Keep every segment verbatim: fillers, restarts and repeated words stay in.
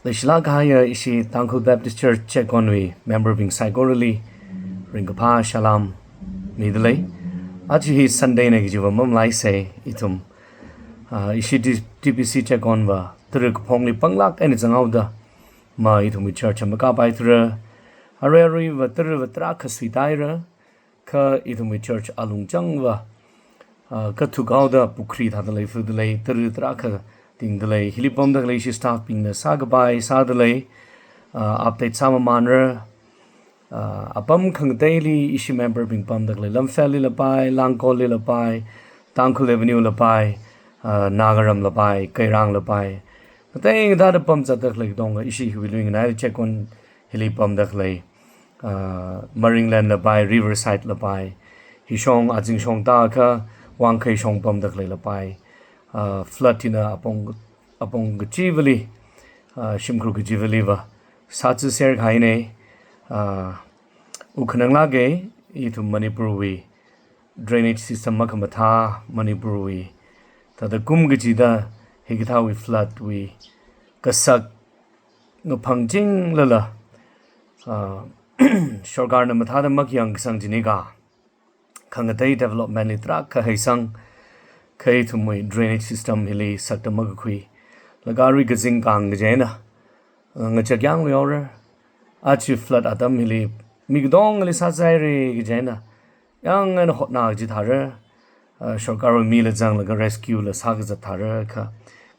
Leishilāk kahaiya ishi Tangkhul Baptist Church Checkon wui member bing saikorali ringkaphā salam midalei. Aja hi Sunday na kajiva mamalaisei ithum. Ah, ishi T-, T B C Checkon va tara kaphongli panglāk eina zanghaoda, ma ithumwui church makāpaithura. Arui aruiva tara va tarākha suitaira. Kha ithumwui church alung changva, ah, kathuk haoda pukhri thāda leifudalei, tara tarākha tingdalei, hili pamda khalei ishi staff bingna sākapai sādalei, ah, update sāmamanra, ah, apam khangateili ishi member bing pamda khalei, Lamfelli lapai, Langkolli lapai, Tangkhul Avenue lapai, ah, Nagaram lapai, Keirang lapai, ngatei ngateida pamzatda khalei katonga ishi hiwui lui nganaili Checkon hili pamda khalei, ah, Maringland lapai, Riverside lapai, hishong, azingshong tākha, Wangkhei shong pamda khalei lapai, ah, flood hina apong, apong kachivali, ah, shimkhur kachivaliva sāchiser kahaina, ah, u khananglāka, ithum Manipurwui drainage system makhamathā, Manipurwui thāda kum kachida hikathāwui flood wui kasak ngaphangchinglala, ah, sorkarna mathāda makhayang kasang chini kha, khangatei development li tarākha heisang, kha ithumwui drainage system hili sakda makakhui, laga arui kazingkang kaji eina, ah, ngachakyang luihaora. Aja flood atam hili mi katongali sāzaira kaji eina, yāng eina hotna kaji thāra, ah, sorkarwui mila zanglaga rescue la sākazat thāra kha,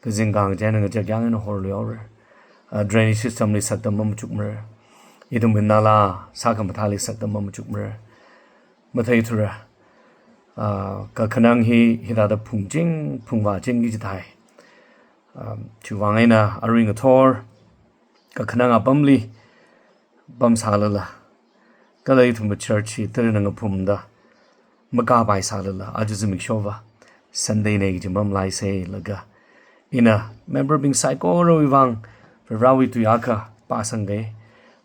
kazingkang kaji eina ngachakyang eina horluihaora. Ah, drainage system li sakda mamachukmara. Ithumwui nala sākhamathāli sakda mamachukmara. Matheithura, ah, kakhanang hi hithāda phungching, phungvāchingki chithāi. Ah, chiwui vang eina arui ngathor kakhanang apamli pamsālala, kala ithumwui church hi tarana ngaphumda makāpai sālala, aja zimikshova Sunday na kaji mamalaisei laga, ina member bing saikorawui vang Varivarawui tui akha pāsangka.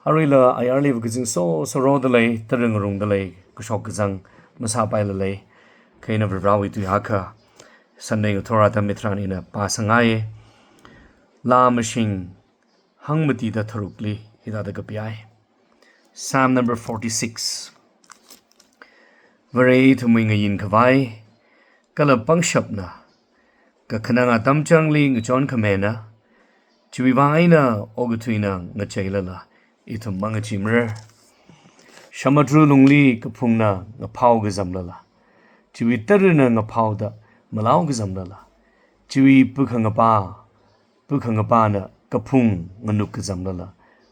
Aruila ayarliva kazing so soro dalei, tara ngarung dalei, kashok kazang masāpaila lei. Kha ina Varivarawui tui akha Sunday ngathor atam hitharan ina pāsangngai. Laa mashing hangmatida tharukli hithāda kapiai. Psalm number forty-six. Vare ithumwui ngayin khavai, kala pangshapna, kakhanang atam changli ngachon khamena, chiwui vang eina okathuina ngacheilala, ithum mangachimara. Samudra lungli kaphungna ngaphao kazamlala, chiwui tarana ngaphaoda malao kazamlala, chiwui pukhangapa, pukhangapana kaphung nganuk kazamlala,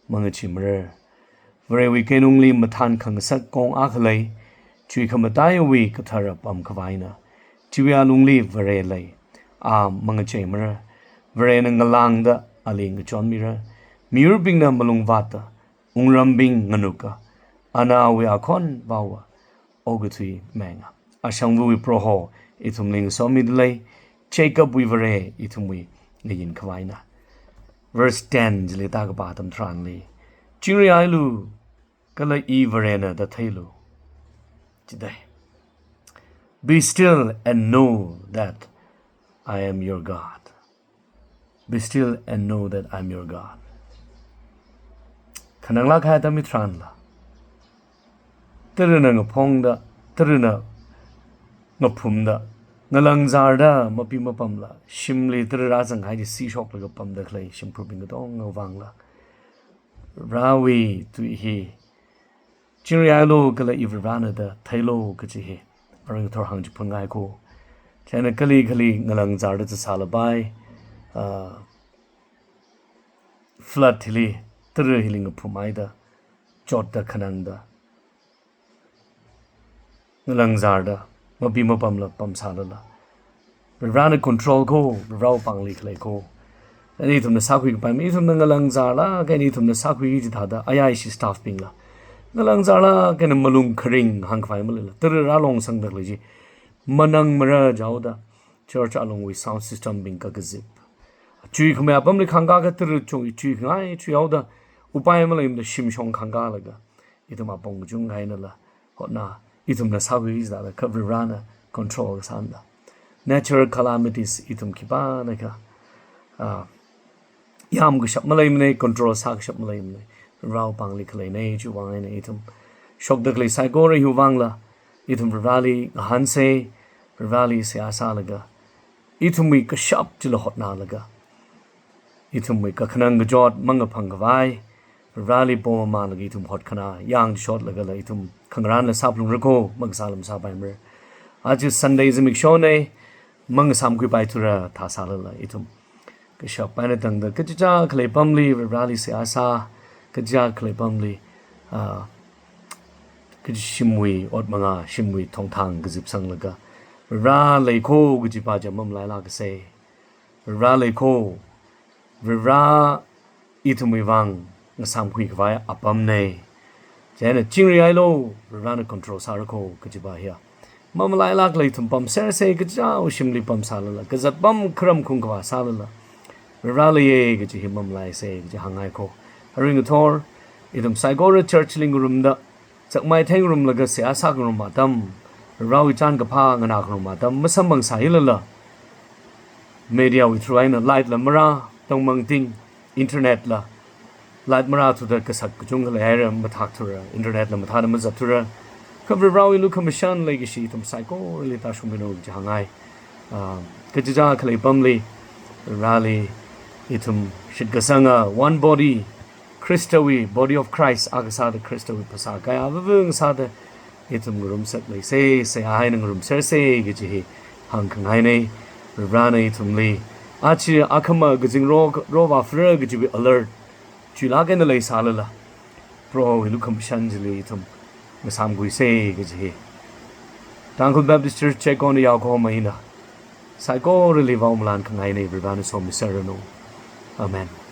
mangachimara. Varewui keinungli mathān khangasak kong akha lei, chiwui khamataiwui kathara pam khavaina, chiwui alungli Vare lei, a mangacheimara. Varena ngalāngda ali ngachonmira. Miyurbingna malung vātda, wungrambing nganuka, anawui akhon vaowa, okathui menga. Ashangvawui Proho ithumli ngasomida lei, Jacobwui Vare ithumwui ngayin khavaina. Verse ten chili tākapā atam tharanli, chingri hailu, kala I Varena da theilu. Chithāi. Be still and know that I am your God. Be still and know that I am your God. Khananglāk kahai atam hitharanla, tarana ngaphongda, tarana ngaphumda, ngalangzarda mapi mapamla, shimli tara rāzanghai chi sishoklaga pamda khalei shimkhurbing katongawui vangla, Varivarawui tui hi, chingri hailu kala I Varivarana da theilu kaji hi, arui ngathor hāngchiphun ngai ko. Chieina kali kali ngalangzarda zatsālapai, ah, flood hili, tara hili ngaphumhaida, chotda khanangda, ngalangzarda, mapi mapamla pamsālala, Varivarana control ko, Varivarawui pāngli khalei ko. Kha ithumna sākhui kapai, ithumna ngalangzarlāk eina ithumna sākhui chithāda, aya ishi staff bingla ngalangzarlāk eina malung kharing hāngkhavai maleila, tara rālongsangda khalei chi manangmara jihaoda, church alungwui sound system bing kakazip, chuikhamei apamli khangkā kha tara chungchui khangai chuihaoda, upai maleimada shimshong khangkālaga, ithum apong kachungkha einala hotna, ithumna sākhui chithāda kha Varivarana control kasāna da. Natural calamities ithum khipānakha, ah, yam kashap maleimana, control sākashap maleimana. Varewui pāngli khaleina, chiwui vang eina ithum shokda khalei saikora hiwui vangla ithum Vareli ngahānsa, Vareli seihā sālaga, ithumwui kashap chila hotnalaga, ithumwui kakhanang kachot mangaphang khavai, Vareli pomamānlaga ithum hotkhanā yang shotlaga la ithum khangarānla sāphalungra kho, makasāla masāpaimara. Aja Sunday zimikshona, mangasāmkhuipaithura thā sālala ithum kashap eina tangda kachichā khalei apamli Vareli seihā sā, kachichā khalei apamli, ah, kaji shimwui ot manga, shimwui thongthang kazipsanglaga, Vare lei kho kajipa chi mamalailāksa. Vare lei kho, Vare ithumwui vang ngasāmkhui khavai apamna. Chieina chingri hailu, Varena control sāra kho kajipa hiya mamalailākla ithum pamsersa, kachichāwui shimli pamsālala, kazat apam kharam khaung khavā sālala, Vare leiya kaji hi mamalaisa kaji hāngngai kho. Arui ngathor ithum saikora church li ngarumda, zakmai theingarumlaga seihā sāngarum atam, Varewui chān kaphā nganāngarum atam, masamphang sāilala, media wui through eina light la marā, tongmangting, internet la light marāthuda kasak kachungkha leihaira, mathakthura, internet la mathāda mazatthura. Kha Varewui lukhamashan leikashi ithum saikorali tāshungminu kaji hāngngai. Ah, kachichā khalei apamli Vareli ithum shitkasanga one body, Khristawui, body of Christ akha sāda, Khristawui phasā kayā vāvung sāda ithum ngarumsak leisa, seihā eina ngarumsersa kaji hi hāngkhangaina. Varena ithumli aja akhama kazing ro, ro vāphara kajiwui alert chuilāk eina leisālala, Prohowui lukhamashan chili ithum ngasāmkhuisa kaji hi Tangkhul Baptist Church Checkon yaokahoma eina saikorali vaomalan khangaina. Varena somiserranu. Amen.